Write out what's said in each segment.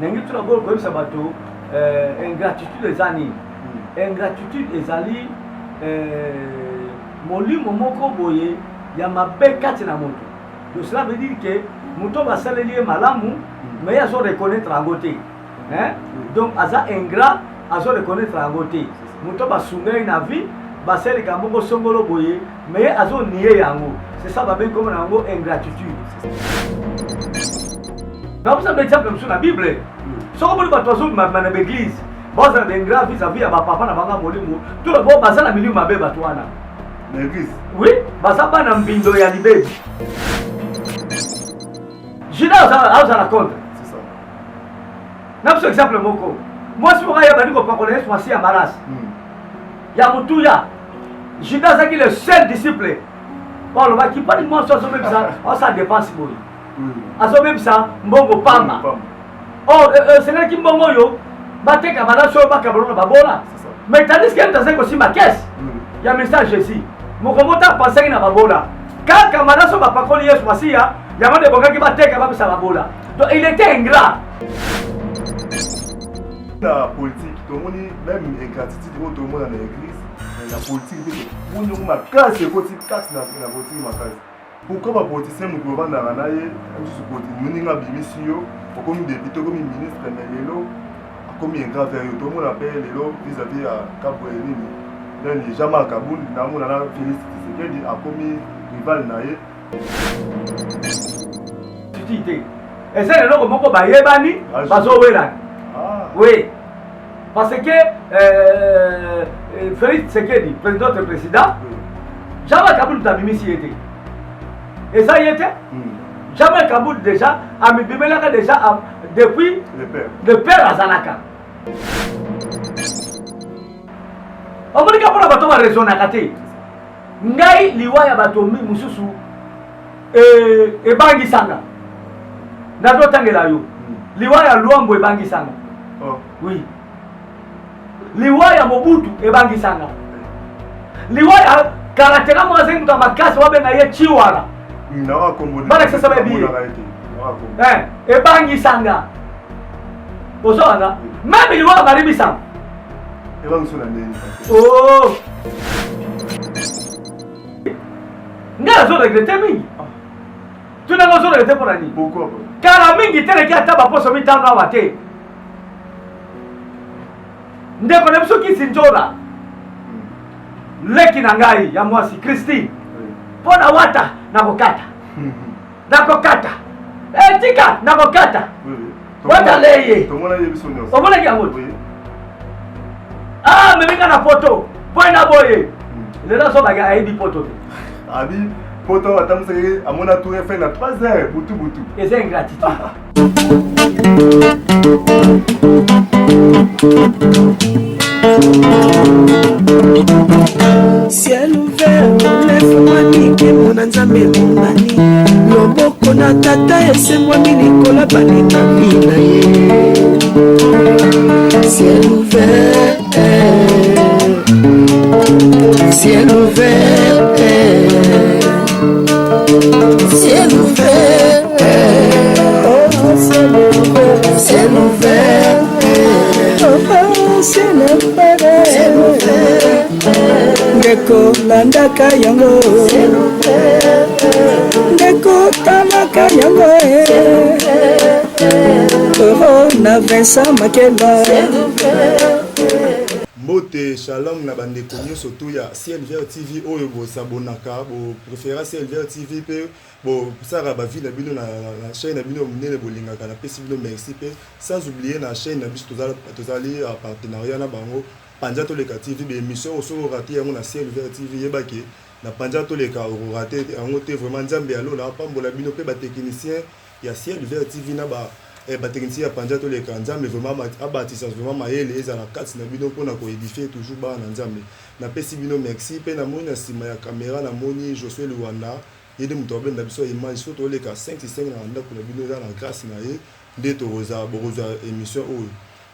Ndenge tuna bolo koyebisa bato ingratitude eza nini? Ingratitude ezali molimo moko boye ya mabe kati na moto. Donc cela veut dire que moto basaleli ye malamu, mais ye azo reconnaître yango te, hein? Donc aza ingrat, azo reconnaître yango te. Moto basunga ye na vie, basalelaka moko songolo boye, mais ye azo nier yango. C'est ça babengi komona yango ingratitude. Napesa ba exemple mosusu na Bible. Soki omoni bato bazobimabima na baeglise, bazala baingrat vis-à-vis ya bapapa na bango ya molimo, to bo baza na milimo mabe bato wana. Na église? Oui, baza bana mbindo ya libebi. Judas azala contre. C'est ça. Na biso exemple moko, mwasi moko ayebani kopakola Yesu masi ya malasi ya motuya. Judas azalaki le seul disciple balobaki mpani mwasi azobebisa, asala dépense boye, azobebisa mbongo pamba. Or esengelaki mbongo oyo bateka malasi oyo, bakabolo na babola. Mais tandis que moto azali kosimba caisse ya message Jésus, moko moto apasaki na babola kaka malasi oyo bapakoli Yesu Masiya, yango nde ebongaki bateka, bapesa babola. Donc il était ingrat. Na politique tomoni même ingratitude oyo tomona na église. Na politique mpe tomoni yango makasi, ekoti kati na politique makasi. Pourquoi bapoliticien, moto bovandaka na ye mosusu, moninga abimisi yo, okomi député, okomi ministre, mais lelo akomi ingrat vers yo? Tomona mpe lelo vis-à-vis ya Kabwe nini nani, Jean-Marc Kabund, namona na Félix Tshisekedi akomi rival na ye. Tuti te, eza eloko moko bayebani, bazowelana. Oui, parce que Félix Tshisekedi, président, notre président, Jean-Marc Kabund abimisi ye te, eza ye te. Jean-Marc Kabund déjà amibimelaka déjà depuis le père. Le père azalaka. Omonika mpona bato baraisonnaka te. Ngai, liwa ya bato mosusu ebangisanga. Nazotangela yo liwa ya Lwambo, ebangisanga. Oui, liwa ya Mobutu ebangisanga, liwa ya karateka moko azali moto ya makasi, babenga ye Chiwara, balakisasa bayebi ye, ebangisanga. Ozolanda? Même liwa ya Marie Misamu. Oh, ngai nazo regretter mingi. Tunanga, ozo regretter mpo na nini? Kala mingi teleki, ata baposo 5 awa te, ndeko na biso Kisi Nzola, leki na ngai ya mwasi Christine, mpo na wata nakokata, nakokata, etika nakokata wata leye. Omonaki yango te? Ah, meminga na poto mpo na boye, lelo azobaki ayebi poto te. Abi poto atambusaki, amona tour Eiffel na 3 heures butu butu. Eza ingratitude. Ciel ouvert efungwami, nkembo na Nzambe emonani, loboko na Tata esembwami likolo balingami na ye. Ciel ouvert, ciel ouvert, ciel ouvert, oh, ciel ouvert, ciel ouvert, oh, ciel ouvert, ciel ouvert. Ndeko, landaka yango, ndeko, talaka yango. Oh, na Vincent Makela. Mbote, shalom na bandeko nyonso to ya Ciel Vert TV oyo bosabonaka, bopréféra Ciel Vert TV mpe bosalaka bavie na bino na chaîne na bino monene bolingaka. Napesi bino merci, mpe sans oublier na chaîne na biso tozali partenariat na bango, Panza Toleka TV. Baémission oyo, soki orater yango na Ciel Vert TV, yebaki na Panza Toleka okorater yango te. Vraiment, Nzambe ya lola apambola bino mpe batechnicien ya Ciel Vert TV na ba batechnicien ya Panza Toleka. Nzambe vraiment abatisa vraiment mayele ezala kati na bino mpona koédifier toujours bana na Nzambe. Napesi bino merci. Mpe namoni na nsima ya caméra, namoni Josue Luanda, ye nde moto abenda biso ya image. So toleka 5 5 na ndako na bino, eza na grâce na ye nde tokozwa, bokozwa émission oyo.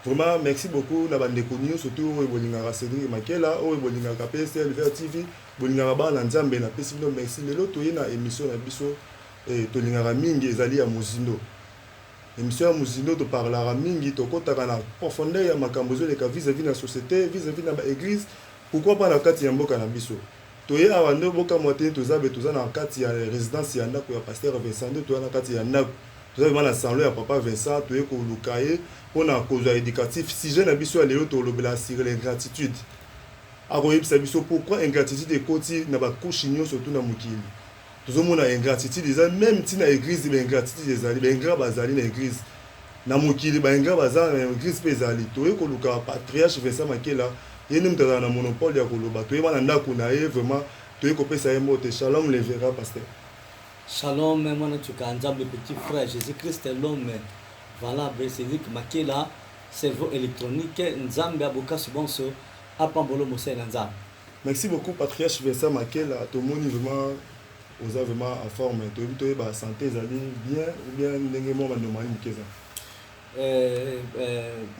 Vraiment merci beaucoup na bandeko nyonso to oyo bolingaka Cédric Makela, oyo bolingaka mpe Ciel Vert TV, bolingaka bana na Nzambe. Napesi bino merci. Lelo toye na émission na biso tolingaka mingi, ezali ya mozindo. Emission ya mozindo, toparlaka mingi, tokɔtaka na profondeur ya makambo ezoleka vis-à-vis na société, vis-à-vis na baéglise, pourquoi pas na kati ya mboka na biso. Toye awa nde bokamwa te, toza be toza na kati ya résidence ya ndako ya pasteur Vincent. Nde toza na kati ya ndako, toza vraiment na salon ya papa Vincent. Toye koluka ye mpona kozwa éducatif. Sujet na biso ya lelo, tolobela sur l'ingratitude. Akoyebisa biso pourquoi ingratitude ekoti na bacouches nyonso tu na mokili. Tozomona ingratitude eza même ntina église, baingratitude ezali, baingrats bazali na église, na mokili baingrats baza na église mpe ezali. Toye koluka patriarche Vincent Makela, ye nde moto azala na monopole ya koloba. Toyeba na ndako na ye vraiment, toye kopesa ye mbote. Shalom, le révérend pasteur. Shalom, mwana tuka Nzambe, petit frère Jésus Christ, l'homme valable Cédric Makela, cerveau électronique. Nzambe abokasi bonso, apambolo mosali na Nzambe. Merci beaucoup, patriarche Vincent Makela. Tomoni vraiment oza vraiment en forme. Toyebi, toyeba, santé ezali bien ou bien ndenge mwa banormali moke eza?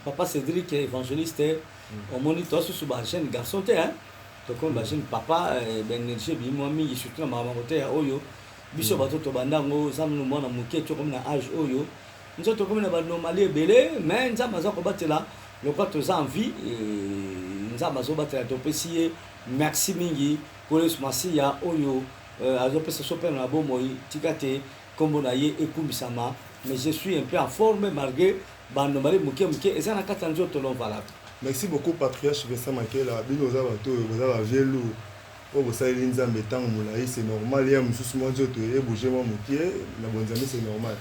Papa Cédric évangéliste, omoni toa susu bajeune garçon te, hein? Tokomi bajeune papa, baénergie ebimi mwa mingi, surtout na makambo te ya oyo biso bato tobanda yango. Eza nanu mwana moke, tokomi na age oyo nzoto tokomi na banormali ebele, mais Nzambe aza kobatela. Lokola toza en vie, Nzambe azobatela, topesi ye merci mingi. Nkolo Yesu Masiya oyo azopesa so mpe na bomoi, tika te nkombo na ye ekumisama. Mais je suis un peu en forme malgré banormali moke moke eza na kati ya nzoto, l'homme valable. Merci beaucoup, patriarche Vincent Makela. Bino oza bato oyo boza bavieux lourd oyo bosaleli Nzambe ntango molai, c'est normal ya mosusu mwa nzoto ebouge mwa mokie na bonzambe, c'est normal.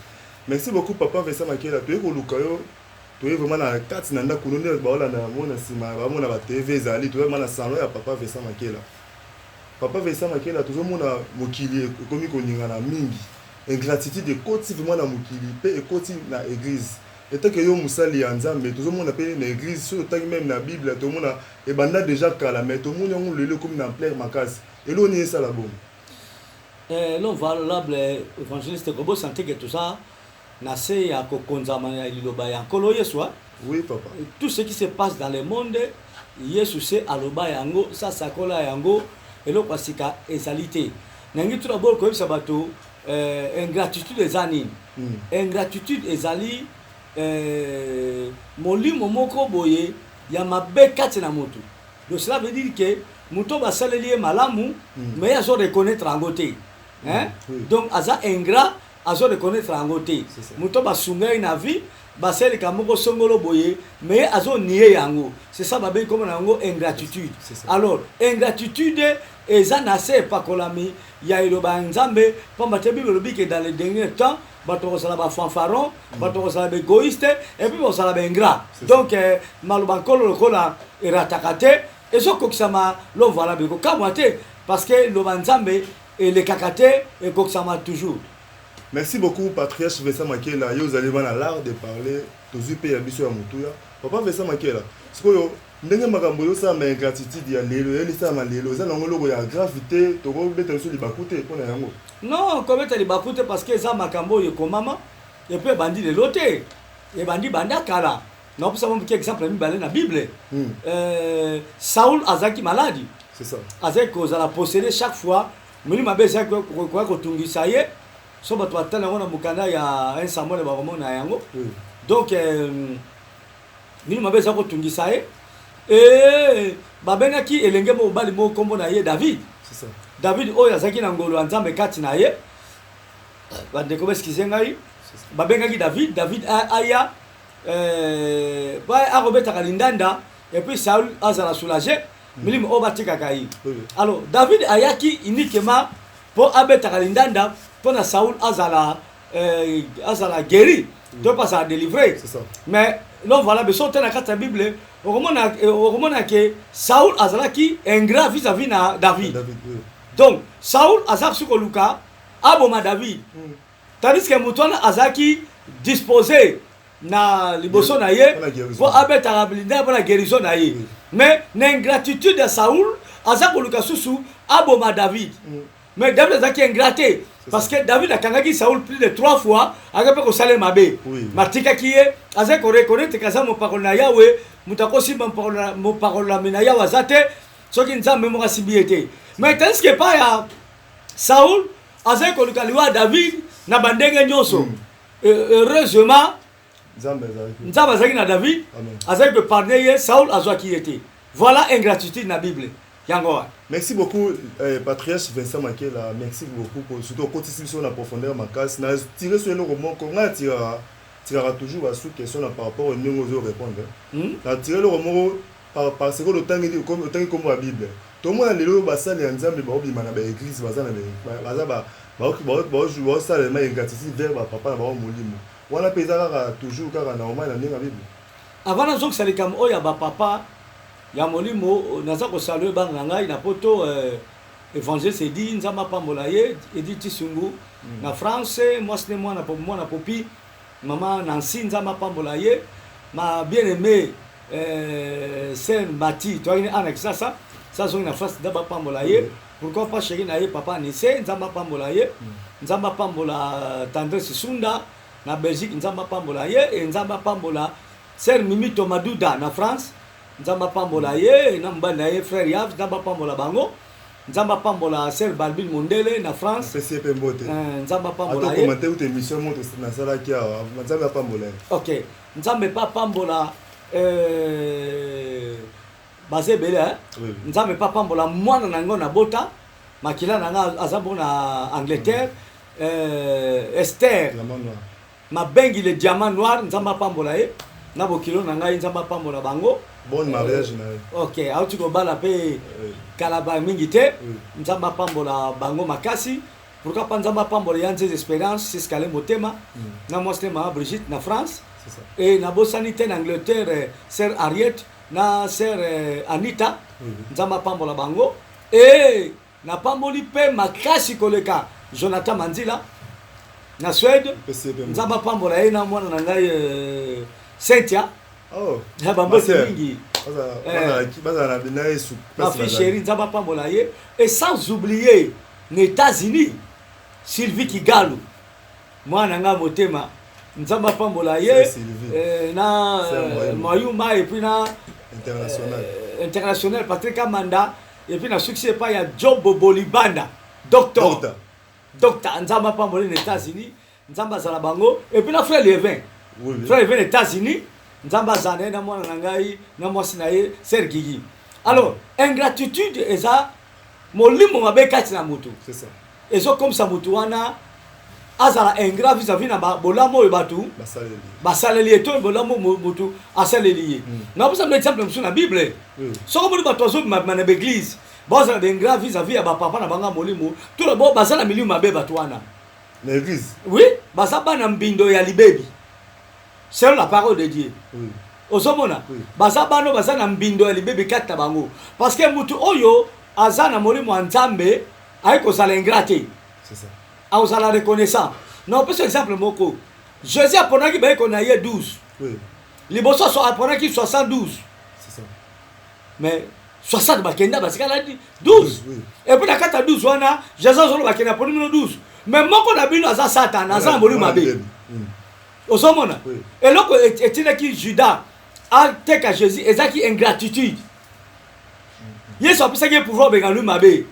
Merci beaucoup, papa Vincent Makela. Toye koluka yo, toye vraiment na kati na ndako no nde baolanda yango na nsima, bamona ba TV ezali. Toye vraiment na salon ya papa Vincent Makela. Papa Vincent Makela, tozomona mokili ekomi koningana mingi, ingratitude ekoti vraiment na mokili mpe ekoti na église. Eteke yo mosali ya Nzambe, tozomona mpe na église, soki totangi même na Bible, tomona ebanda déjà kala, mais tomoni yango lelo ekomi na ampleur makasi. Eloko nini esala bongo? L'homme valable évangéliste, kobosana te ke toza na se ya kokonzama ya liloba ya Nkolo Yesu, ah. Oui, papa. Tout ce qui se passe dans le monde, Yesu se aloba yango, sasakola yango, eloko ya sika ezali te. Nangi tout d'abord koyebisa bato ingratitude eza nini. Ingratitude ezali molimo moko boye ya mabe kati na motu. Donc cela veut dire que moto basaleli ye malamu, mais ye azo reconnaître yango te, hein? Oui. Donc aza ingrat, azo reconnaître yango te. C'est ça. Moto basunga ye na vie, basalelika moko songolo boye, mais ye azonie yango. C'est ça babengi komona yango ingratitude. C'est ça. Alors ingratitude eza na se epakolami ya eloba ya Nzambe, pamba te Bible elobi ke dans le dernier temps bato bakozala bafanfaron, bato bakozala baégoïste et puis bakozala baingrat. C'est ça. Donc maloba Nkolo lokola erataka te, ezokokisama. L'homme valable, ekokamwa te, parce que loba Nzambe elekaka te, ekokisama toujours. Merci beaucoup, patriarche Vincent Makela. Yo ozali na l'art de parler, tozwi mpe ya biso ya motuya. Papa Vincent Makela, sikoyo ndenge makambo ezosalama, ingratitude ya lelo eyelisalama lelo, eza nango eloko ya grave te? Tokobeta biso libaku te mpona yango? Non, kobeta libaku te, parce que eza makambo oyo ekomama et puis ebandi lelo te, ebandi banda kala. Nakopesa mwa moke exemple ya mibale na Bible. Saul azalaki maladi. C'est ça. Azalaki kozala possédé chaque fois, molimo mabe ezalaki koya kotungisa ye. So bato batala yango na mokanda ya 1 Samuel, bakomona yango. Donc milimo mabe eza kotungisa ye e babengaki elenge mobali moko, nkombo na ye David. C'est ça. David oyo azalaki na ngolu ya Nzambe kati na ye. Bandeko, baexcuser ngai. C'est ça. Babengaki David, David aya akobetaka lindanda et puis Saul azala soulagé, milimo oyo batikaka ye. Alors David ayaki uniquement mpo abetaka lindanda mpo na Saul azala guéri to mpe azala délivré. C'est ça. Mais l'homme valable, so te na kati ya Bible, okomona ke Saul azalaki ingrat vis-à-vis na David. David, oui. Donc Saul aza soki koluka aboma David, tandis que moto wana azalaki disposé na liboso na ye Mpona guérison. mpo abetaka lindanda mpo na guérison na ye. Mais na ingratitude ya Saul, aza koluka susu aboma David. Mais David azalaki ingrat te, parce que David akangaki Saul plus de trois fois, aka mpe kosala ye mabe. Matikaki ye, azali koreconnaître ke aza mopakoli na Yawe. Moto akosimba mopakolami na Yawe aza te soki Nzambe moko asimbi ye te. Mais tandis que epai ya Saul, azali koluka liwa ya David na bandenge nyonso. Heureusement. Nzambe azalaki na David, azalaki koépargner ye, Saul azwaki ye te. Voilà ingratitude na Bible. Yango wana. Merci beaucoup Patriarche Vincent Makela, merci beaucoup pour surtout okotisi biso na profondeur makasi na tire sur eloko moko ngai natiraka tiraka toujours ba sous question na par rapport ndenge ozo répondre. Na tire eloko moko parce que otangi otangi kombo ya Bible. Tomona lelo basali ya Nzambe baobima na ba église, baza na baza ba baosalema ingratitude vers bapapa na bango molimo wana mpe eza kaka toujours kaka normal na ndenge ya Bible. Avant nazongisa likambo oyo ya bapapa ya molimo, naza kosaluer bana na ngai na Poto, évangéliste Edi, Nzambe apambola ye, Edi Tisungu na France, mwasi ne mwana mwana Popi, mama Nancy, Nzambe apambola ye, ma bien aimé sœur Mati, toyaki ana Kisasa, sa azongi na France, Nzambe apambola ye. Pourquoi pas chéri na ye papa Anise, Nzambe apambola ye. Nzambe apambola Tendresse Sunda na Belgique, Nzambe apambola ye. E Nzambe apambola sœur Mimi Tomaduda na France, Nzambe apambola ye na mobali na ye frère Yav, Nzambe apambola bango. Nzambe apambola sœur Balbine Mondele na France. Apesi ye mpe mbote. Nzambe apambola ye. Atokomante kuta émission moko nasalaki awa, Nzambe apambola ye. Ok, Nzambe mpe apambola baza ebele. Nzambe mpe apambola mwana na ngo na bota makila na nga, aza bongo na Angleterre, Esther Mabengi le diamant noir, Nzambe apambola ye na bokilo na ngai, Nzambe apambola bango. Bon mariage na ye. Ok, auti kobala mpe kala ba mingi te. Nzambe apambola bango makasi. Pourquoi pas Nzambe apambola ya Nzeze Espérance Siskale Motema na mwasi te mama Brigitte na France. E nabosani te na Angleterre sœur Harriet na sœur Anita, Nzambe apambola bango. E napamboli mpe makasi koleka Jonathan Manzila na Suède, Nzambe apambola ye na mwana na ngai Cynthia. Oh, bambote mingi. Bazala na Yesu. Ma fille chérie, Nzambe apambola ye. Et sans oublier na États-Unis Sylvie Kigalu, mwana nga motema, Nzambe apambola ye na Mayuma et puis na international, international Patrick Amanda, et puis na succès epai ya Job Bolibanda, docteur docteur, Nzambe apambola ye na États-Unis, Nzambe azala bango. Et puis na frère Lievin, frère Lievin na États-Unis, Nzambe azala na ye na mwana na ngai na mwasi na ye sœur Gigi. Alors, ingratitude eza molimo mabe kati na motu, ezokomisa motu wana azala ingrat vis-à-vis na bolamu oyo bato basaleli ye to bolamu motu asaleli ye. Napesa bino exemple mosusu na Bible. Soki omoni bato bazobimabima na baéglise, bazala baingrat vis-à-vis ya bapapa na bango ya molimo to baza na milimo mabe, bato wana. Na église. Oui, baza bana mbindo ya libebi selon la parole de Dieu. Ozomona, baza bana baza na mbindo ya libebi kati na bango, parce que mutu oyo aza na molimo ya Nzambe ayi kozala ingrat te, akozala reconnaissant. Na opesa exemple moko: Jésus aponaki bayeko na ye 12. Liboso aponaki 72, mais 60 bakenda, batikala 12. Et puis na kati ya 12 wana, Jésus azoloba: "Akende, aponi bino 12, mais moko na bino aza Satan, aza na molimo mabe." Ozomona, eloko etindaki Judas ateka Jésus ezalaki ingratitude. Yesu apesaki ye pouvoir obenga lui mabe.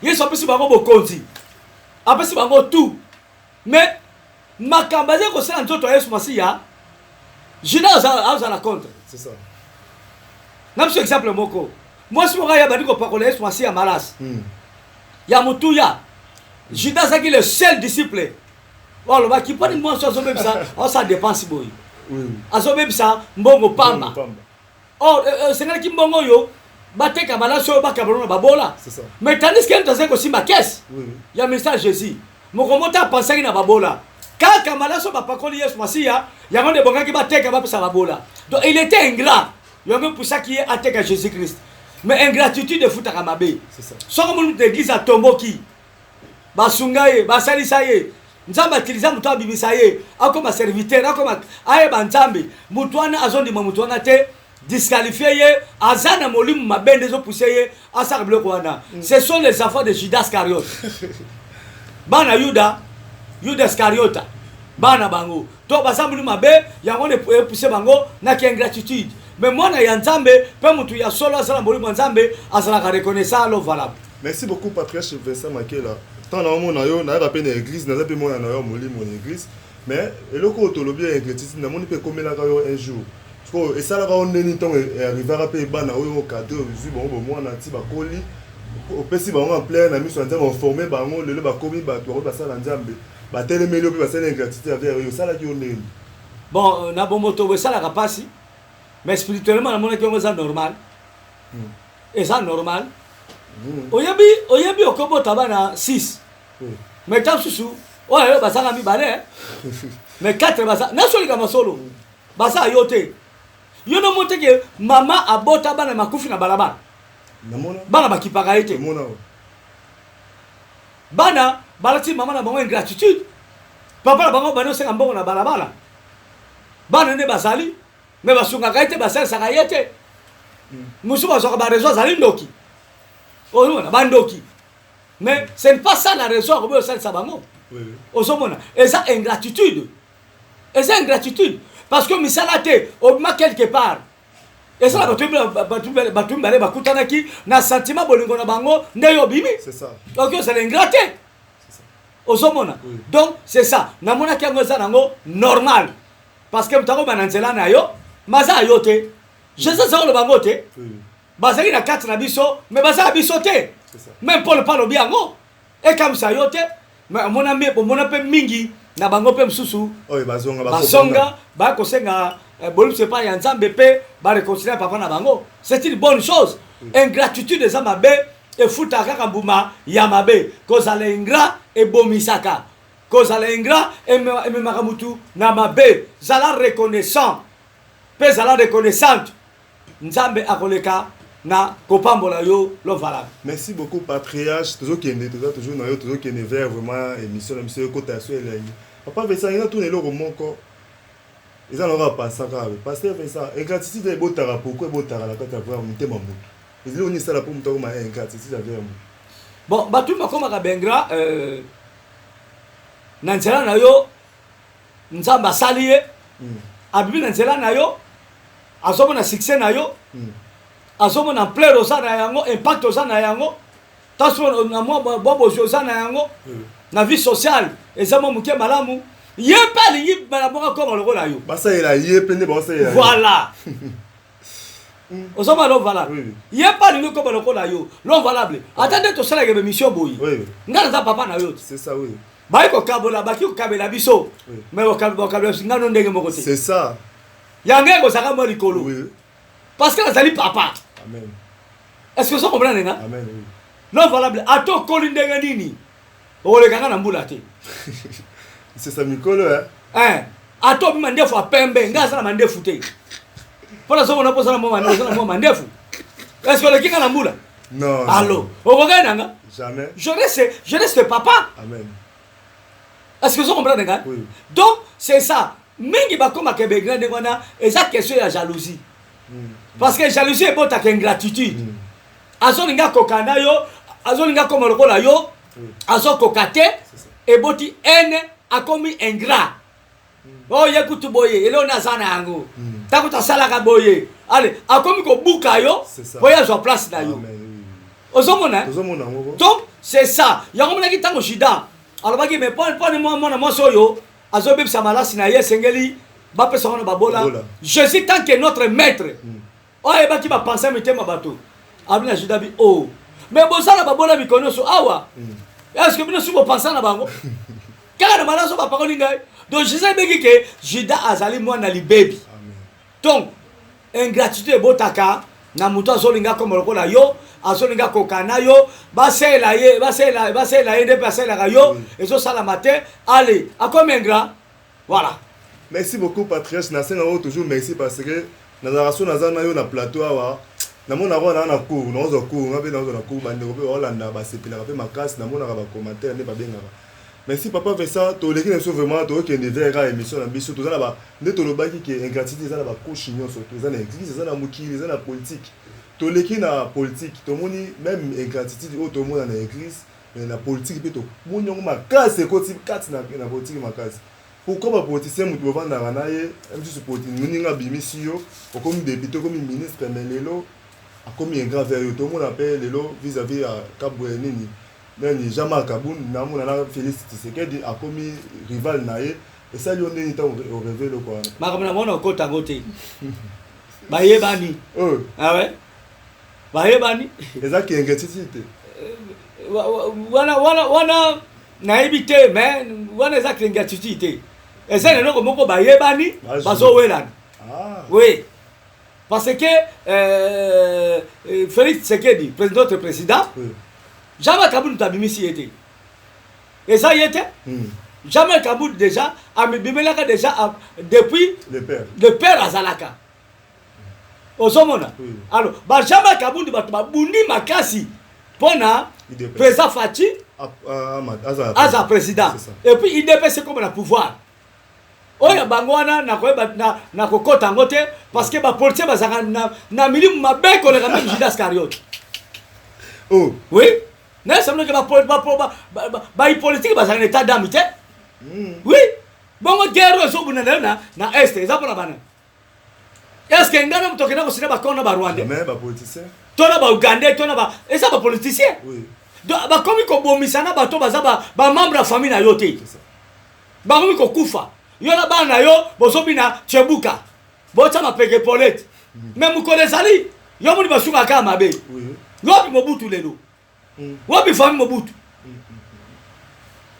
Yesu apesi bango bokonzi, apesi bango tout, mais makambo azali kosala nzoto ya Yesu Masiya, Judas azala contre. Na biso exemple moko: mwasi moko aya bandi kopakola Yesu Masiya malasi ya motuya. Judas azalaki le seul disciple oyo alobaki: "Mponi mwasi azobebisa, aosala dépense boye, azobebisa mbongo pamba? Or esengelaki mbongo oyo bateka malasi oyo, bakabana na babola." Mais tandis que moto azali kosimba caisse ya ministère Jésus, moko moto apansaki na babola, kaka malasi oyo bapakoli Yesu Masiya, yango nde ebongaki bateka, bapesa babola. Donc il était ingrat, yango epusaki ye ateka Jésus Christ. Mais ingratitude efutaka mabe. Soki omoni moto église atomboki, basunga ye, basalisa ye, Nzambe atiliza moto, abimisa ye, akoma serviteur, akoma ayeba Nzambe, moto wana azondima moto wana te, disqualifier ye, aza na molimo mabe nde ezopousse ye asala biloko wana. Ce sont les enfants de Judas Iscariote, bana Yuda, Yuda Iscariota, bana bango to baza molimo mabe, yango nde epousse bango na ingratitude. Mais mwana ya Nzambe mpe motu ya solo aza na molimo ya Nzambe azalaka reconnaissant. Alors valable. Merci beaucoup, Patriarche Vincent Makela. Ntango naomona yo, nayaka mpe na église, naza mpe mwana na yo ya molimo na église. Mais eloko oyo tolobi ya ingratitude, namoni mpe ekomelaka yo un jour. Sikoyo esalaka yo ndeni ntango arrivaka mpe bana oyo cadre ozwi bango bomwana ti bakoli, opesi bango en plein na miso ya Nzambe, oforme bango, lelo bakomi bato bakomi basala Nzambe, batelemeli yo mpe basali ingratitude envers yo, esalaki yo ndeni? Bon, na bomoto esalaka mpasi, mais spirituellement namonaki yango eza normal. Eza normal. Oyebi okobota bana 6, mais ta mosusu oyo bazanga mibale, mais 4 baza nasolika masolo baza yo te. Yo nomo te ke mama abota bana makufi na balabala, bana bakipaka ye te, bana balati mama na bango ingratitude, papa na bango bandi osenga mbongo na balabala. Bana nde bazali, mais basungaka ye te, basalisaka ye te. Mosusu bazwaka baraison, azali ndoki, ozomona bandoki, mais ce n'est pas ça la raison akoboya osalisa bango. Ozomona eza ingratitude, eza ingratitude parce que misala te, obima quelque part, ezala bato mibale bakutanaki na sentiment bolingo na bango nde yo obimi, oki ozala ingrat te, ozomona. Donc c'est ça, namonaki yango eza nango normal parce que moto akobima na nzela na yo, maza ya yo te. Jésus aza koloba yango te, bazalaki na kati na biso, mais baza ya biso te. Même Paul mpe alobi yango, ekamwisa yo te. Mais omona mpe mingi na bango mpe mosusu bazonga. Baya kosenga bolimbisi epai ya Nzambe mpe baréconcilie papa na bango, c'est une bonne chose. Ingratitude eza mabe, efutaka kaka mbuma ya mabe. Kozala ingrat ebomisaka, kozala ingrat ememaka mutu na mabe. Zala reconnaissant mpe zala reconnaissante, Nzambe akoleka na kopambola yo lovalaka. Merci beaucoup, patriarche. Tozokende, toza toujours na yo, tozokende vers vraiment émission na biso ekota ya so elengi. Papa Vincent, ina tuna eloko moko eza na kaka pasaka. Pasteur Vincent, ingratitude ebotaka pourquoi? Ebotaka na kati ya vrai motema motu, ezali oni esala mpo moto akoma ingratitude envers motu? Bon, bato bakomaka baingrat na nzela na yo. Nzambe asali ye, abimi na nzela na yo, azomona succès na yo, azomona ampleur oza na yango, impact oza na yango, taso na mwa bozwi oza na yango na vie sociale, eza mwa moke malamu. Ye mpe alingi mbala moko akoma lokola yo. Basalela ye mpe nde baosalela. Voilà, ozomona l'homme valable, ye mpe alingi okoma lokola yo. L'homme valable, ata nde tosalaka baémission boye, ngai naza papa na yo te. C'est ça, oui. Bayi kokabola, baki kokabela biso, mais bakabela ngano ndenge moko te. C'est ça. Yango ekozalaka mwa likolo parce que nazali papa. Amen. Est ce que ozo comprendre nga? Amen, oui. L'homme valable, ata okoli ndenge nini, okolekanga na mbula te. C'est ça, mikolo, hein? Hein, ata obima ndefu ya pembe, ngai aza na mandefu te, mpo nazomona mpo oza na mwa mandefu, est ce que oleki nga na mbula? Non. Allo, okokai na nga? Jamais. Je reste papa. Amen. Est ce que ozo comprendre nga? Oui. Donc c'est ça, mingi bakomaka baingrat ndenge wana, eza question ya jalousie, parce que jalousie ebotaka ingratitude. Azolinga akoka na yo, azolinga akoma lokola yo, azokoka te, eboti haine, akomi ingrat. Oyo ye kutu boye, eloko naza na yango, ntango tasalaka boye, ale akomi kobuka yo po ye azwa place na yo. Amen, oui. Ozomona? Tozomona yango. Donc c'est ça, yango monaki ntango Juda alobaki, mais mponi mwana mwasi oyo azobebisa malasi na ye, esengeli bapesa wana babola. Babola. Jésus, tant que notre maître, oyo ayebaki bapense mitema bato, abi na Juda bi: "O mais bozala babola mikolo nyonso awa, est ce que bino si bopensa na bango kaka na malasi oyo bapakoli ngai?" Donc Jésus ayebeki ke Juda azali mwana libebi. Amen. Donc ingratitude ebotaka na moto azolinga koma lokola yo, azolinga koka na yo, basalela ye, basalela ye nde mpe asalelaka yo, ezosalama te, ale akomi ingrat, voilà. Merci beaucoup, patriarche. Nasenga oyo toujours merci parce que nazalaka so naza na yo na plateau awa, namonaka wana na cours, naozwa cours, nga mpe naozwa na cours, bandeko mpe baolanda, basepelaka mpe makasi, namonaka bacommentaire nde babengaka. Merci, papa Vincent. Toleki na biso vraiment, tokokende vers kaka émission na biso. Toza na ba nde tolobaki ke ingratitude eza na bacouche nyonso, eza na église, eza na mokili, eza na politique. Toleki na politique, tomoni même ingratitude oyo tomona na église, mais na politique mpe tomoni yango makasi, ekoti kati na politique makasi. Pourquoi bapoliticien, moto bovandaka na ye mosusu, moninga abimisi yo, okomi député, okomi ministre, mais lelo akomi ingrat vers yo? Tomona mpe lelo vis-à-vis ya Kabwe nini nani, Jean-Marc Kabund, namona na Félix Tshisekedi akomi rival na ye. Esali yo ndenge ntango orêver eloko wana? Makambo na mona okota yango te, bayebani. Oyo. Awe bayebani. Eza kenge titi te. Wana nayebi te, mais wana eza kenge titi te, eza na eloko moko bayebani. Bazwi. Bazowelana. Ah. Oui, parce que Félix Tshisekedi, président, notre président, Jean-Marc Kabund abimisi ye te, eza ye te. Jean-Marc Kabund déjà amibimelaka déjà depuis Le père. Le père azalaka, ozomona. Alors ba Jean-Marc Kabund, bato babundi makasi mpona UDPS. Président Fatshi Azala aza président. C'est ça. Et puis UDPS ekoma na pouvoir oyo bango wana nakoyeba na kokɔta yango te, parce que bapoliticien bazalaka na milimu mabe koleka même Judas Iscariote. Oh. Oui, nayesamnoke bapolitique bazalaka na état d'âme te. Oui, bongo guerre oyo ezobunda na yo na Est eza mpona bana? Est ce que ngai na moto okenda kosina baaccord na Barwandais? Mais bapoliticien. To na Baugandais, to na ba, eza bapoliticien. Donc bakomi kobomisa na bato baza bamembre ya famille na yo te. C'est ça. Bakomi kokufa, yo na bana na yo bozobina tchebuka, botya mapeke polete, mais mokolo ezali yo moni basukaka kaka mabe. Wapi Mobutu lelo? Wapi famille Mobutu?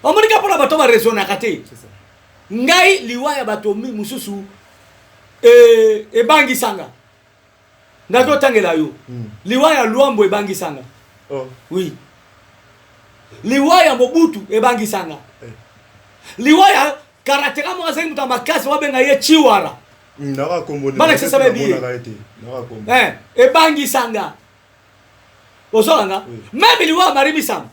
Omoni ka mpona bato baraisonnaka te. C'est ça. Ngai, liwa ya bato mosusu ebangisanga. Ndaki otangela yo liwa ya Lwambo ebangisanga. Oh. Oui, liwa ya Mobutu ebangisanga. Eh. Liwa ya karateka moko azalaki moto ya makasi, babenga ye Chiwara. Naka kombo. Bana kisasa bayebi ye. Namonaka ye te. Naka kombo. Ebangisanga, ozolanga. Oui. Même liwa ya Marie Misamu.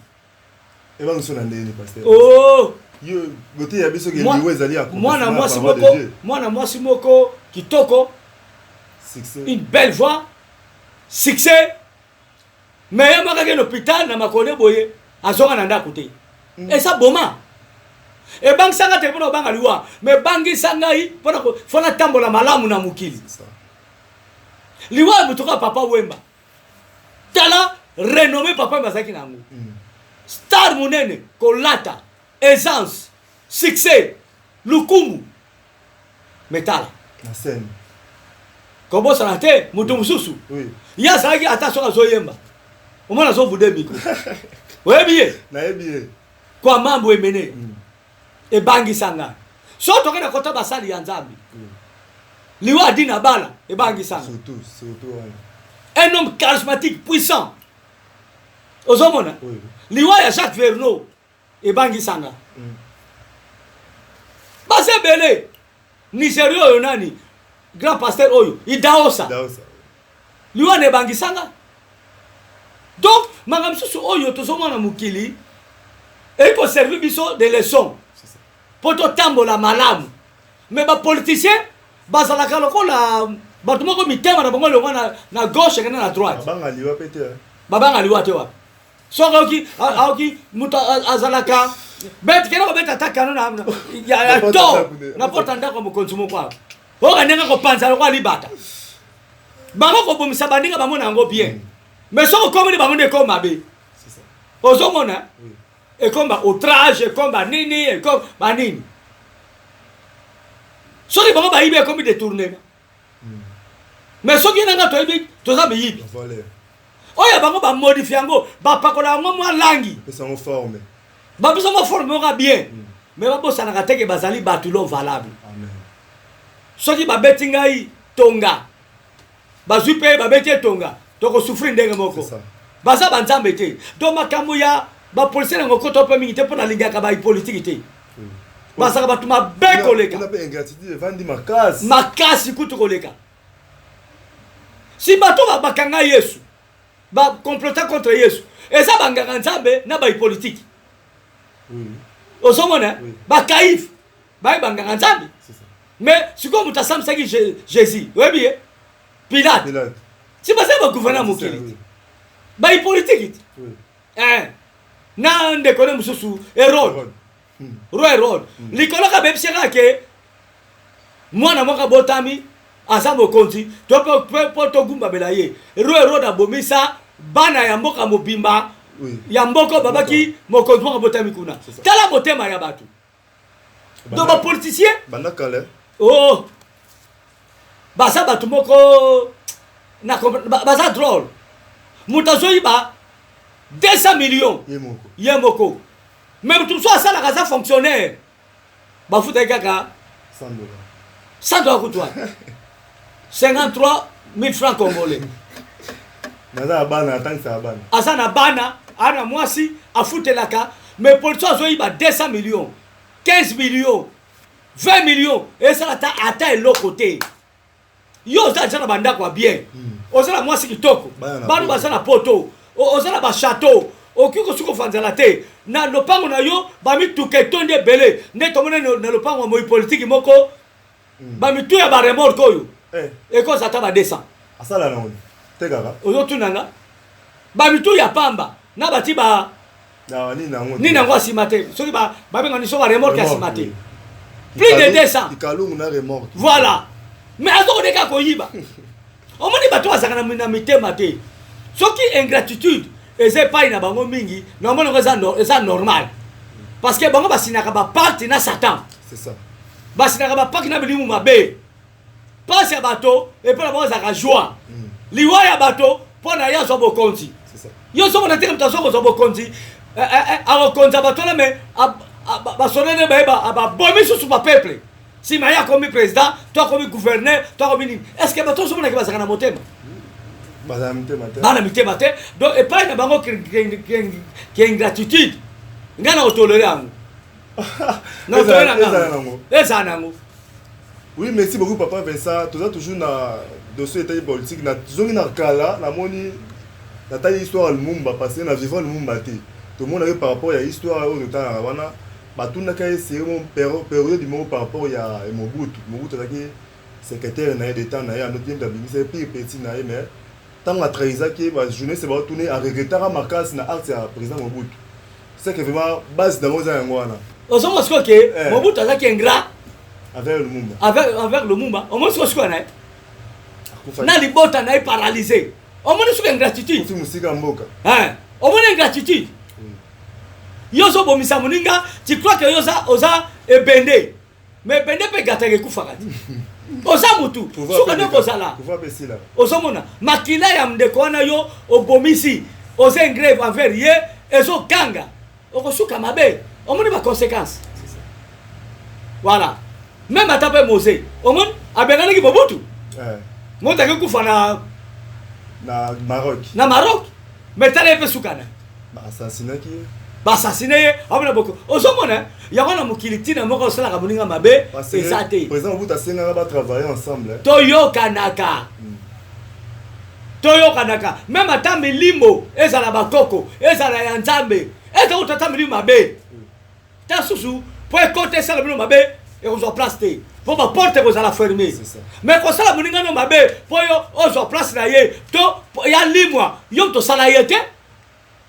Ebangiso na ndeni, pasteur? Oh. Yo boteya biso ke liwa ezali mwana mwasi moko, mwana mwasi moko kitoko, succès, une belle voix, succès, mais ye moko akende hôpital na makolo boye, azonga na ndako te. Eza boma ebangisanga te mpona kobanga liwa, mais ebangisa ngai mpona fo natambola malamu na mokili. C'est ça. Liwa ya moto kaka Papa Wemba, tala renommé Papa Wemba azalaki na yango, star monene, kolata, aisance, succès, lukumu, mais tala. Na scène. Kobosana te moto mosusu, ye azalaki ata soki azoyemba, omona azobude micro, oyebi ye. Nayebi ye. Kwa mambo emene ebangisanga. So tokende kota basali ya Nzambe, liwa Adina Bala ebangisanga. Surtout, surtout wana. Un homme charismatique, puissant, ozomona. Liwa ya Jacques Vernaud ebangisanga. Baza ebele. Nigeria oyo nani, grand pasteur oyo Idaosa, Daosa. Liwa na ebangisanga. Donc makambo mosusu oyo tozomona mokili ekoservi biso de leçon C'est ça. mpo totambola malamu. Mais bapoliticien bazalaka lokola bato moko, mitema na bango elongwa na gauche ekende na droite. Babanga liwa pe te, hein. Babanga liwa te wapi? Soki aoki moto azalaka bet, kende kobeta ata kano ya Na porte to ndako na porte ndako ya mokonzi moko awa, oyoka ndenge kopanza lokola libata. Bango kobomisa baninga bamona yango bien, mais soki okomeli bango nde ekoma mabe. C'est ça. Ozomona. Oui. Ekoma outrage, ekoma nini, ekoma banini. Soki bango bayibi, ekomi détournement, mais soki nanga toyebi toza miyibi. Valeur. Oyo bango bamodifie yango, bapakola yango mwa langi. Pesa yango forme. Bapesa mwa forme moko bien, mais babosanaka teke bazali bato lo valable. Amen. Soki babeti ngai tonga, bazwi mpe babeti etonga, tokosouffrir ndenge moko. C'est ça. Baza banzambe te. Donc makambo ya bapolisier yango kota mpe mingi te, mpo nalingaka bapolitike te, bazalaka bato mabe koleka. Kuna mpe ingratitude evandi makasi. Makasi kutu koleka. Si bato bakanga Yesu, bakomplota contre Yesu, eza banganga Nzambe na bapolitike. Ozomona. Oui. Bakaïphe baye banganga Nzambe. C'est ça. Mais sikoyo moto asambisaki Jésus, oyebi ye, Pilate. Pilate. Si baza bagouverneur mokili te, bapolitike te. Na ndeko ne mosusu Hérode. Hérode. Roi Hérode, likolo kaka bayebisi kaka ke mwana moko abotami, aza mokonzi, to mpo togumbamela ye. Roi Hérode abomisa bana ya mboka mobimba ya mboka oyo babaki mokonzi moko abotami kuna. C'est ça. Tala motema ya bato. Donc bapoliticien banda kala. Oh, baza bato moko na baza drôle. Moto azoyiba 200 millions ye moko. Ye moko, mais moto mosusu asalaka, aza fonctionnaire, bafutaki kaka 100 $. 100 $ kutu wana 53 000 francs congolais. Naza na bana, atangisaka bana. Aza na bana, aa na mwasi afutelaka, mais politicien azoyiba 200 millions, 15 millions, 20 millions, esala ata eloko te. Yo oza deja na bandako ya bien, oza na mwasi kitoko, Bana na bana poto. Baza na poto, oza na bachateau, okoki kosuki kovanzala te na lopango na yo, bamituka etondi ebele. Nde tomoni na lopango ya moi politiki moko, bamitu ya baremorque oyo ekozala ata ba 200. Asala nango te kaka. Ozotunanga bamitu ya pamba na bati ba na nini nango. Nini yango ya nsima te, soki babengani so baremorque ya nsima te, plus de 200. Ikalungu na remorque. Voilà, mais azokodeka koyiba. Omoni bato bazalaka na mitema te. Soki ingratitude eza epai na bango mingi, na omoni yango eza eza normal, parce que bango basinaka bapacte na Satan. C'est ça. Basinaka bapacte na bilimu mabe. Mpasi ya bato epai na bango ezalaka joie, liwa ya bato mpo na ye azwa bokonzi. C'est ça. Yo ozomona teke moto azwa kozwa bokonzi, akokonza bato wana, mais basonene baye babomi susu bapeuple. Nsima ye akomi président to akomi gouverneur to akomi nini. Est ce que bato ozomonaki bazalaka na motema? Bazala mitema te. Bana mitema te. Donc epai na bango ke ingratitude, ngai na kotolérer yango, na kotolérer Ezala na nango. Ezala nango. Oui, merci beaucoup, papa Vincent. Toza toujours na dossier etali politique. Na zongi na kala, namoni natali histoire ya Lumumba, parce que na vivant Lumumba te. Tomonaki par rapport ya histoire oyo totalaka wana, batunaka ye seri mo période moko par rapport ya Mobutu. Mobutu azalaki secrétaire na ye d'état na ye, anoki ye moto abimisa ye pire petit na ye, mais ntango atrahisaki ye, bajournaliste baotuna ye, aregrettaka makasi na acte ya président Mobutu. C'est que vraiment base nango eza yango wana. Ozomona sikoyo ke Mobutu azalaki ingrat avec Lumumba. Avec Lumumba. Omoni sikoyo, sikoyo na ye Akufaki. na libota na ye paralysé. Omoni soki ingratitude. Akufi mosika ya mboka. Hein, omoni ingratitude. Yo ozobomisa moninga, tu crois que yo oza ebende, mais ebende mpe egataka, ekufaka te. Oza mutu, soki nde kozala. Pouvoir mpe esila. Ozomona makila ya ndeko wana yo obomisi, oza ingrat envers ye, ezoganga, okosuka mabe. Omoni baconséquence. Voilà, même ata mpe Mzee, omoni abenganaki Mobutu. Moto ake kufa na Na Maroc. Na Maroc, mais tala ye mpe suka na Baassassinaki ye. Baassassiner ye. Amona boko ozomona yango na mokili, ntina moko osalaka moninga mabe eza te. Président Mobutu asengaka batravailler ensemble, hein. Toyokanaka, toyokanaka. Même ata milimo ezala bakoko, ezala ya Nzambe, eza kuta ata milimo mabe ta susu mpo ekota esala bino mabe, ekozwa place te mpo baporte ekozala fermé. C'est ça. Mais kosala moninga no mabe mpo yo ozwa place na ye to ya limwa, yo moto osala ye te.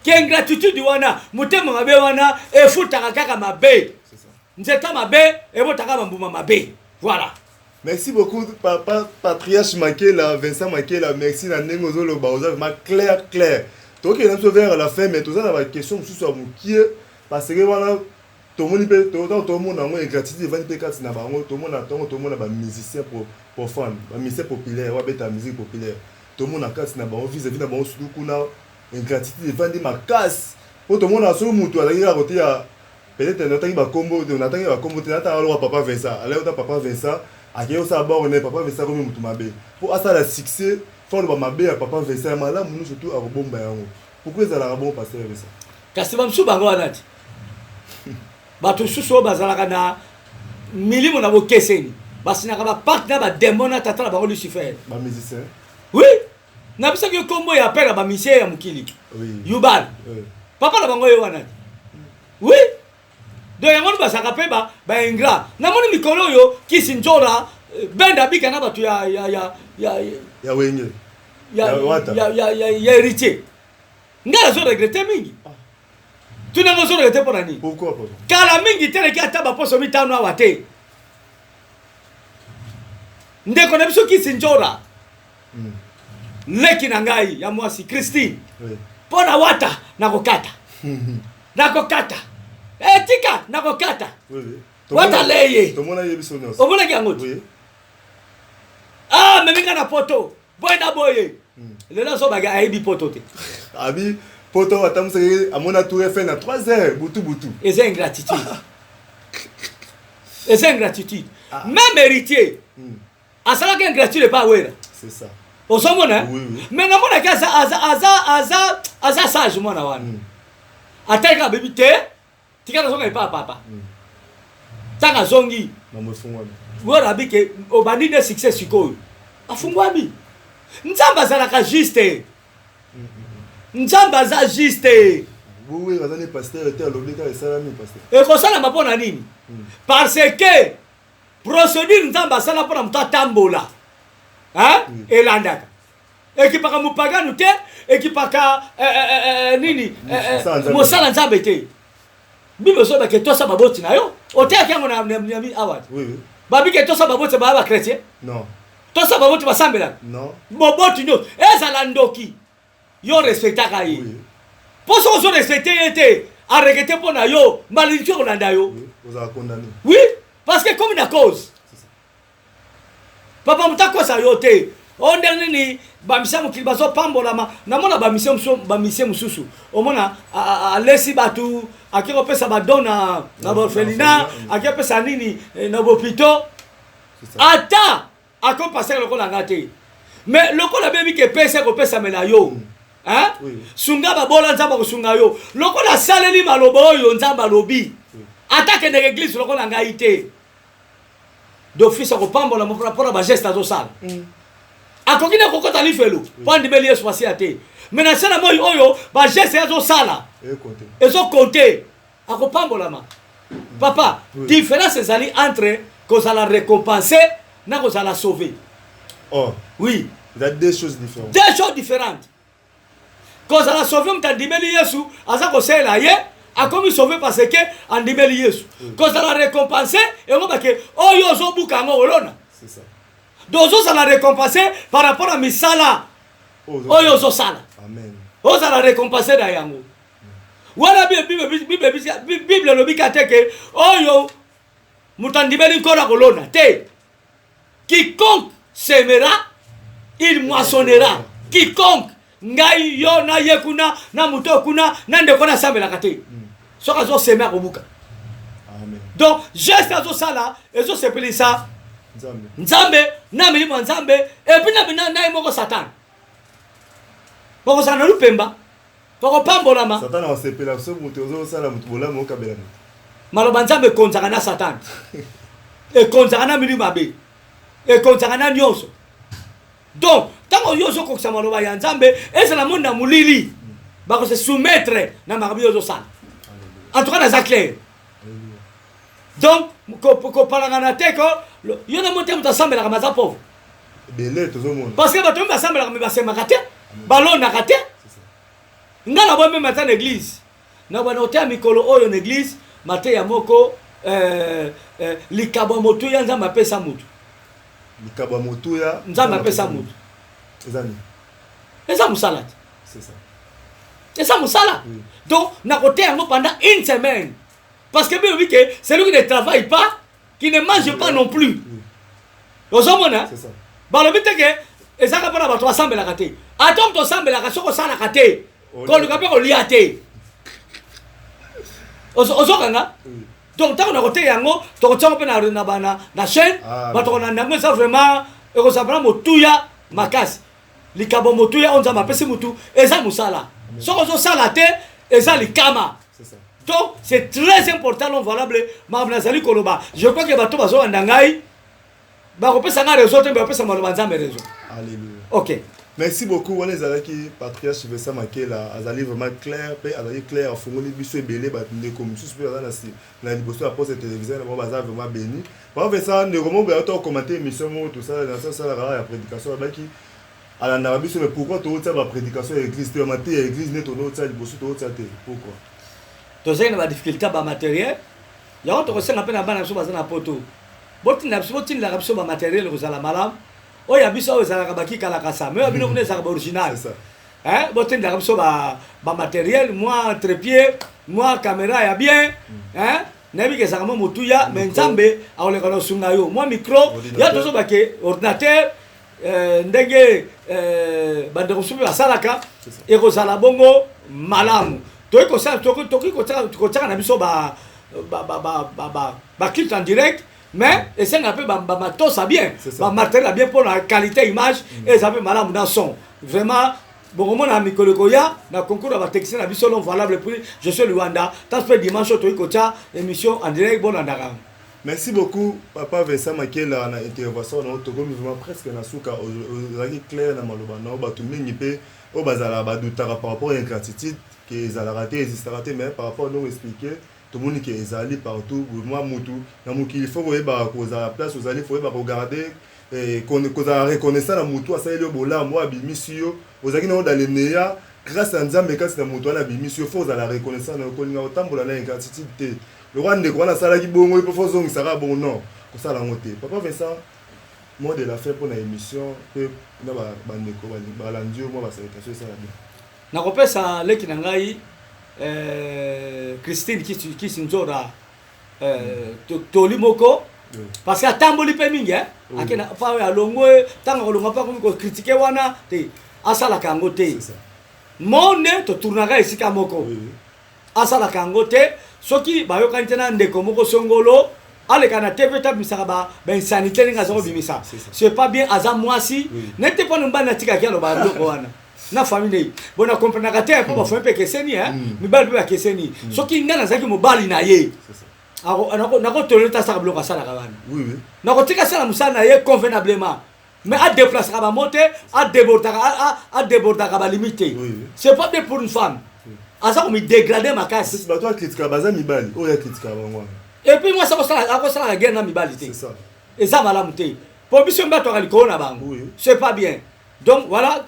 Ke ingratitude wana, motema mabe wana efutaka kaka mabe. C'est ça. Nzeta mabe ebotaka bambuma mabe. Voilà. Merci beaucoup, papa patriarche Makela, Vincent Makela. Merci na ndenge ozoloba, oza vraiment clair clair. Tokende na biso vers la fin, mais toza na baquestion mosusu ya mokie, parce que wana tomoni mpe ntango tomona yango, ingratitude evandi mpe kati na bango. Tomona ntango tomona bamusicien profane, bamusicien populaire oyo abeta musique populaire, tomona kati na bango, vis-à-vis na bango, surtout kuna ingratitude evandi makasi, mpo tomona soki motu azalaki kaka kote ya peut-être natangi bakombo, natangi bakombo te, natanga loka papa Vincent, alaki ota papa Vincent, akei kosala borne, papa Vincent akomi motu mabe. Mpo asala succès, fo aloba mabe ya papa Vincent, ya malamu nyonso tu akobomba yango. Pourquoi ezalaka bongo, pasteur Vincent? Kasi bamosusu bango wana ti bato mosusu oyo bazalaka na milimo na bokeseni, basinaka bapacte na badémon na tata na bango Lucifer. Bamusicien? Oui, nabisaki yo nkombo ya père ya bamusicien ya mokili. Yubal. Papa na bango ye wana ti. Oui, donc yango wana bazalaka mpe baingrat. Namoni mikolo oyo kisi nzora benda bika na bato ya Ya Wenge. Ya, Ya Wata. ya Héritier. Ngai nazo regretter mingi. Tunanga, ozo regretter mpo na nini? Pourquoi, papa? Kala mingi teleki ata baposo 5 awa te, ndeko na biso kisi nzora, leki na ngai ya mwasi Christine, mpo na Wata, nakokata, nakokata, etika, nakokata. Oui, oui. Wata leye. Tomona ye biso nyonso. Omonaki yango te? Ah, memi nga na poto. Boye na boye. Lelo azobaki ayebi poto te. Abi poto atambusaki amona Tour Eiffel na 3 heures butu butu. Eza ingratitude. Eza ingratitude. Même héritier. Asalaki ingratitude epa Wera. C'est ça. Ozomona? Oui. Mais namonaki aza aza aza aza aza sage mwana wana. Atalaki abebi te. Tika nazonga epa papa. Ntango azongi. Wera abi ke obandi nde succès sikoyo. Afungwami. Nzambe azalaka juste. Nzambe aza juste. Oui, aza ne pasteur te alobi kaka esalami pasteur. Ekosalama mpo na nini? Parce que procédure Nzambe asala mpo na moto atambola. Hein? Elandaka. Ekipaka mopagano te, ekipaka nini? Mosala Nzambe te. Bible ezoba ke tosa baboti na yo. Oteyaki yango na awa. Oui. Babi ke tosa baboti ba ba chrétien? Non. Tosa baboti basambelaka? Non. Boboti nyonso ezala ndoki. Yo respectaka ye. Po soki ozo respecte ye te, a regretter mpo na yo, malédiction ekolanda yo. Oui, ozala condamné. Oui, parce que comme na cause. Papa moto akosa yo te. O ndenge nini bamisia mokili bazopambolama. Namona bamisia mosusu, bamisia mosusu. Omona alesi bato, ake kopesa ba don na orphelinat, ake kopesa nini na bopito. Ata ako passer lokola nga te. Mais lokola bebi ke pesa kopesamela yo. Hein? Sunga babola Nzambe akosunga yo. Lokola asaleli maloba oyo Nzambe alobi. Ata akendeke église lokola ngai te. D'office akopambola mpona ba geste azosala. Akoki na kokota lifelo mpo andimeli Yesu Masiya te. Mais na se na moi oyo ba geste azosala ezokonte, akopambolama. Papa, différence ezali entre kozala récompensé na kozala sauvé. Oh. Oui. Il y a deux choses différentes. Deux choses différentes. Kozala sauvé moto andimeli Yesu aza kosalela ye, akomi sauvé parce que andimeli Yesu. Kozala récompensé yango bake oyo ozobuka yango olona. C'est ça. Donc ozozala récompensé par rapport à misala oyo ozosala. Amen. Ozala récompensé na yango. Wana Bible elobi ka te ke oyo moto andimeli Nkolo akolona te. Quiconque semera, il moissonnera. Quiconque, ngai yo na ye kuna na moto kuna na ndeko na sambelaka te. Soki azoseme akobuka. Amen. Donc geste azosala ezosepelisa Nzambe. Nzambe na milimo ya Nzambe et puis na ye moko Satan. Bokozala na lupemba, bokopambolama. Satan akosepela soki moto ozosala moto bolamu okabela moto. Maloba Nzambe ekonzaka na Satan. Ekonzaka na milimo mabe. Ekonzaka na nyonso. Donc, tango yo ozokokisa maloba ya Nzambe, ezala monde na molili, bako se soumettre na makambo yo ozosala. En tout cas, naza clair. Donc, kopalangana te ko, yo na mote moto asambelaka maza pauvre. Ebele tozomona. Parce que bato mingi basambelaka mais basemaka te, balonaka te. Nga na bombe mata na église. Na bana oteya mikolo oyo na église, mateya moko likabo ya motuya Nzambe apesa motu. Likabo ya motuya Nzambe apesa motu. Eza nini? Eza mosala te. C'est ça. Eza mosala. Oui. Donc na koteya yango pendant une semaine. Parce que Bible dit que celui qui ne travaille pas, qui ne mange pas non plus. Oui. Ozomona? C'est ça. Balobi te ke ezaka mpona bato basambelaka te. Ata moto osambelaka soki osalaka te, koluka mpe kolia te. Ozokanga? Oui. Donc ntango na koteya yango, tokotia yango mpe na chaîne, Ah, bato kolanda yango eza vraiment ekozala mpona motuya makasi. Likabo motuya oyo Nzambe apesi mutu eza mosala. Soki ozosala te, eza likama. C'est ça. Donc c'est très important l'homme valable makambo nazali koloba. Je crois que bato bazolanda ngai bakopesa ngai raison te, bakopesa maloba Nzambe raison. Alléluia. Ok. Merci beaucoup. Wana ezalaki Patriarche Vincent Makela, azali vraiment clair pe azali clair, afungoli biso ebele ba ndeko mosusu pe aza na si na liboso ya poste téléviseur na bango baza vraiment béni. Papa Vincent ndeko moko ya to commenter émission moko tout ça na ça ça la ya prédication abaki alandaka biso mais pourquoi totia ba prédication ya église te ba mateya ya église ne totia liboso totia te pourquoi? Tozali na ba difficulté ba matériel yango tokosenga pe na bana biso baza na poto. Botinda biso, botindaka biso ba matériel kozala malamu. Oyo ya biso oyo ezalaka bakikalakasa, mais oyo ya bino kuna ezalaka ba original. C'est ça. Hein, botindaka biso ba matériel, moi trépied, moi caméra ya bien, hein? Nayebi ke ezalaka mwa motuya, mais Nzambe akoleka na kosunga yo. Mwa micro ya tozoba ke ordinateur, ndenge bandeko mosusu mpe basalaka, ekozala bongo malamu. Tokoki kosala, tokoki kotiaka na biso ba clip en direct, mais esengaka mpe bamatosa bien, bamatériel ya bien mpona qualité image eza mpe malamu na son. Vraiment, bokomona mikolo ekoya na concours ya batechnicien na biso, l'homme valable. Puis je suis Luanda tant mpe dimanche oyo toyei kotia émission en direct, bolandaka. Merci beaucoup, papa Vincent Makela, na intervention na yo. Tokomi vraiment presque na suka. Ozalaki clair na maloba na yo. Bato mingi mpe oyo bazalaka badoutaka par rapport ya ingratitude, ke ezalaka te, existaka te, mais par rapport ndenge expliqué, tomoni ke ezali partout. Mwa mutu na mokili, faut koyebaka kozala place ozali, faut koyeba kogarder, kozala reconnaissant na motu asaleli yo bolamu, oyo abimisi yo. Ozalaki nango dans le néant, grâce ya Nzambe kasi na moto wana abimisi yo. Faut ozala reconnaissant na yo, kolinga kotambola na ingratitude te. Lokwa ndeko wana asalaki bongo, mpo faut ozongisaka bongo, non, kosala yango te. Papa Vincent, mot de la fin mpona émission mpe na bandeko balandi yo, mwa basalutation esala bien. Nakopesa leki na ngai Christine Kisinzora toli moko, parce que atamboli mpe mingi. Ake pa oyo alongwe, ntango akolongwa mpe akomi kocritiquer wana te, asalaka yango te. Monde totournaka esika moko, asalaka yango te. Soki bayokani te na ndeko moko songolo, aleka na TV te, abimisaka bainsanité ndenge aza kobimisa, c'est pas bien. Aza mwasi nete mpona mobali natikaki aloba biloko wana na famille nei. Bon, nakomprenaka te mpo bafamille mpe ekeseni, mibali mpe bakeseni. Soki ngai nazalaki mobali na ye, nakotolérer te asalaka biloko asalaka wana. Nakotika asala mosala na ye convenablement, mais adéplacaka bamo te, adébordaka balimite te. C'est pas bien pour une femme, aza komidégrader makasi. Bato acritiquaka baza mibali oyo acritiquaka bango wana. Et puis mwasi akosalaka guerre na mibali te, eza malamu te, mpo biso mbe atwaka likolo na bango, c'est pas bien. Donc voilà,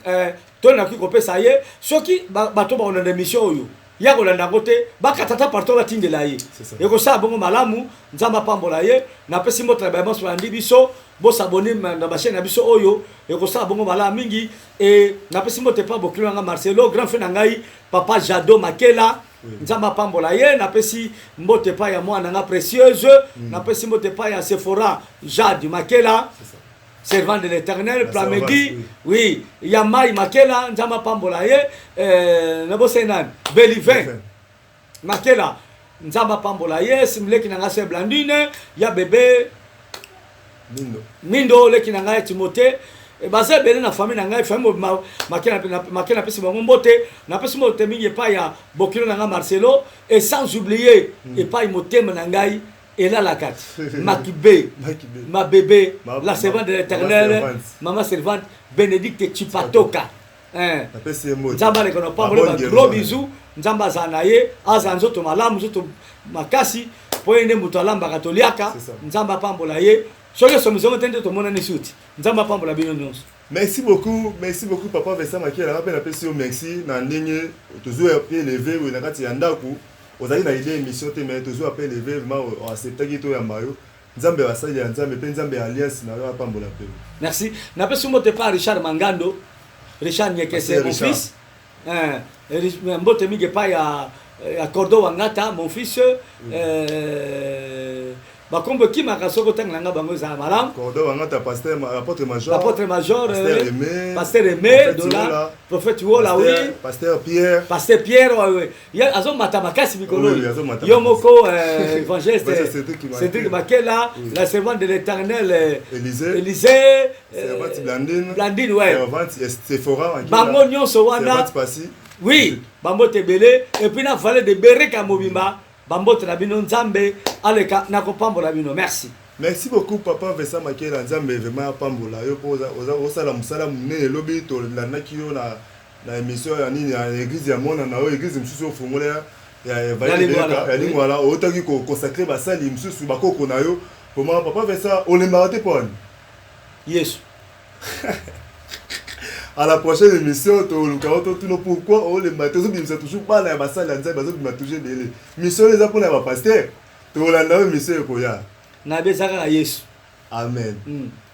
to nakoki kopesa ye. Soki bato bakolanda émission oyo, ya kolanda yango te, bakata ta partout, batindela ye, ekosala bongo malamu. Nzambe apambola ye. Napesi mbote na bayamasi balandi biso, bos'abonner na bachaîne na biso oyo, ekosala bongo malamu mingi. E napesi mbote pa bokilo nanga Marcelo, grand frère na ngai papa Jado Makela, Nzambe apambola ye. Napesi mbote pa ya mwana nga Précieuse. Napesi mbote pa ya Sephora Jade Makela, servant de l'Éternel, Plamedi, oui, ya Mai Makela, Nzambe apambola ye. Nabosani nani? Belivin Makela, Nzambe apambola ye. Simleki na nga se Blandine ya bebe Mindo, Mindo, leki na ngai Timote. Baza ebele na famille na ngai, famille Makela. Makela, napesi bango mbote. Napesi mbote mingi epai ya bokilo na ngai Marcelo, et sans oublier epai motema na ngai elalaka ti, Makibe, ma bébé, la servante de l'Éternel, mama servante Bénédicte Chipatoka. Nzambe aleka na pambola. Gros bisou, Nzambe azala na ye, azala nzoto malamu, nzoto makasi, mpo ye nde moto alambaka toliaka. Nzambe apambola ye. Soki esomizongo te nde tomonani suti. Nzambe apambola bino nyonso. Merci beaucoup, merci beaucoup, papa Vincent Makela. Mpe napesi yo merci na ndenge tozwi mpe élevé oyo na kati ya ndako. Ozali na idée émission te, mais tozwi mpe élevé, vraiment oacceptaki toyamba yo. Nzambe basali ya Nzambe mpe Nzambe ya alliance na yo apambola mpe. Merci. Napesi mbote pa Richard Mangando, Richard Nyekese, mon fils. Mbote mingi epai ya Cordo Wangata, mon fils. Bakombo ekimaka, soki otangela nga bango ezala malamu. Cordo Wangata, pasteur, apôtre major. Apôtre major. Pasteur Aimé. Pasteur Aimé Dola, prophète Wola, oui. Pasteur Pierre. Pasteur Pierre, oui, oui. Azomata makasi mikolo yo moko, évangéliste Cédric Makela, la servante de l'Éternel. Élisée. Élisée. Servante Blandine. Blandine, ouais. Servante Sephora. Bango nyonso wana. Passi. Oui, bambote ebele. Et puis na vallée de Bereka mobimba, bambote na bino. Nzambe aleka nakopambola bino. Merci. Merci beaucoup, papa Vincent Makela. Nzambe vraiment apambola yo mpo osala mosala monene. Elobi tolandaki yo na émission ya nini, ya église ya mwana na yo, église mosusu ofongola ya Lingwala, outaki koconsacrer basali mosusu, bakoko na yo. Vraiment, papa Vincent, olembaka te mpo wani? Yesu. À la prochaine émission, toluka totuna pourquoi olemba te. Ozobimisa toujours bana ya basali ya Nzambe, bazobima toujours ebele. Mission eza mpona ya bapasteur. Tolanda oyo mission ekoya. Nabe eza kaka Yesu. Amen.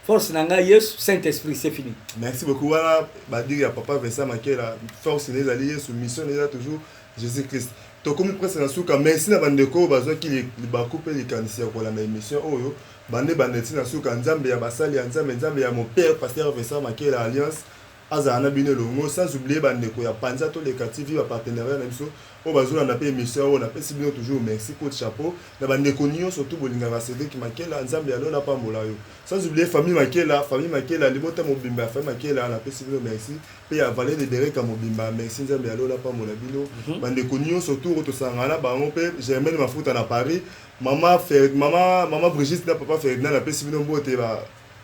Force na ngai Yesu, Saint Esprit, c'est fini. Merci beaucoup. Wana badire ya papa Vincent Makela, force na ezali Yesu, mission eza toujours Jésus Christ. Tokomi presque na suka. Merci na bandeko oyo bazwaki libaku mpe likanisi ya kolanda émission oyo bande bande ti na suka. Nzambe ya basali ya Nzambe, Nzambe ya mon père pasteur Vincent Makela Alliance azala na bino elongo, sans oublier bandeko ya Panza Toleka TV, bapartenariat na biso oyo bazolanda mpe émission oyo. Napesi bino toujours merci, coup de chapeau na bandeko nyonso tu bolingaka Cédric Makela. Nzambe ya lola apambola yo, sans oublier famille Makela, famille Makela, libota mobimba ya famille Makela. Napesi bino merci mpe ya Valet de Bereka mobimba, merci. Nzambe ya lola apambola bino, bandeko nyonso tu oyo tosangana na bango, mpe Germaine Mafuta na Paris, mama Brigitte na papa Ferdinand, napesi bino mbote,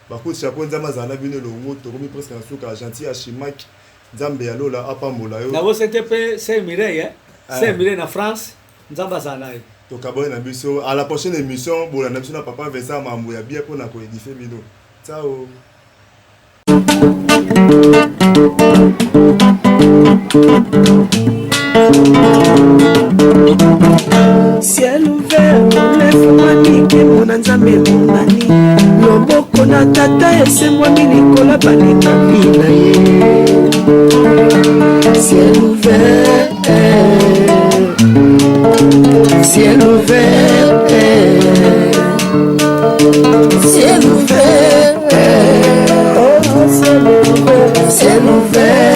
bacoup de chapeau. Nzambe azala na bino elongo. Tokomi presque na suka. Gentil Ashimak, Nzambe ya lola apambola yo. Nabosi te mpe Sœur Mireille, Sœur Mireille na France, Nzambe azala na ye. Tokaboye na biso. À la prochaine émission. Bolanda biso na papa Vincent, mambo ya bien mpona koédifier bino. Ciao. Ciel ouvert efungwami, nkembo na Nzambe emonani, loboko na Tata esembwami likolo balingami na ye. Ciel ouvert, ciel ouvert, ciel ouvert, oh, ciel ouvert, ciel ouvert.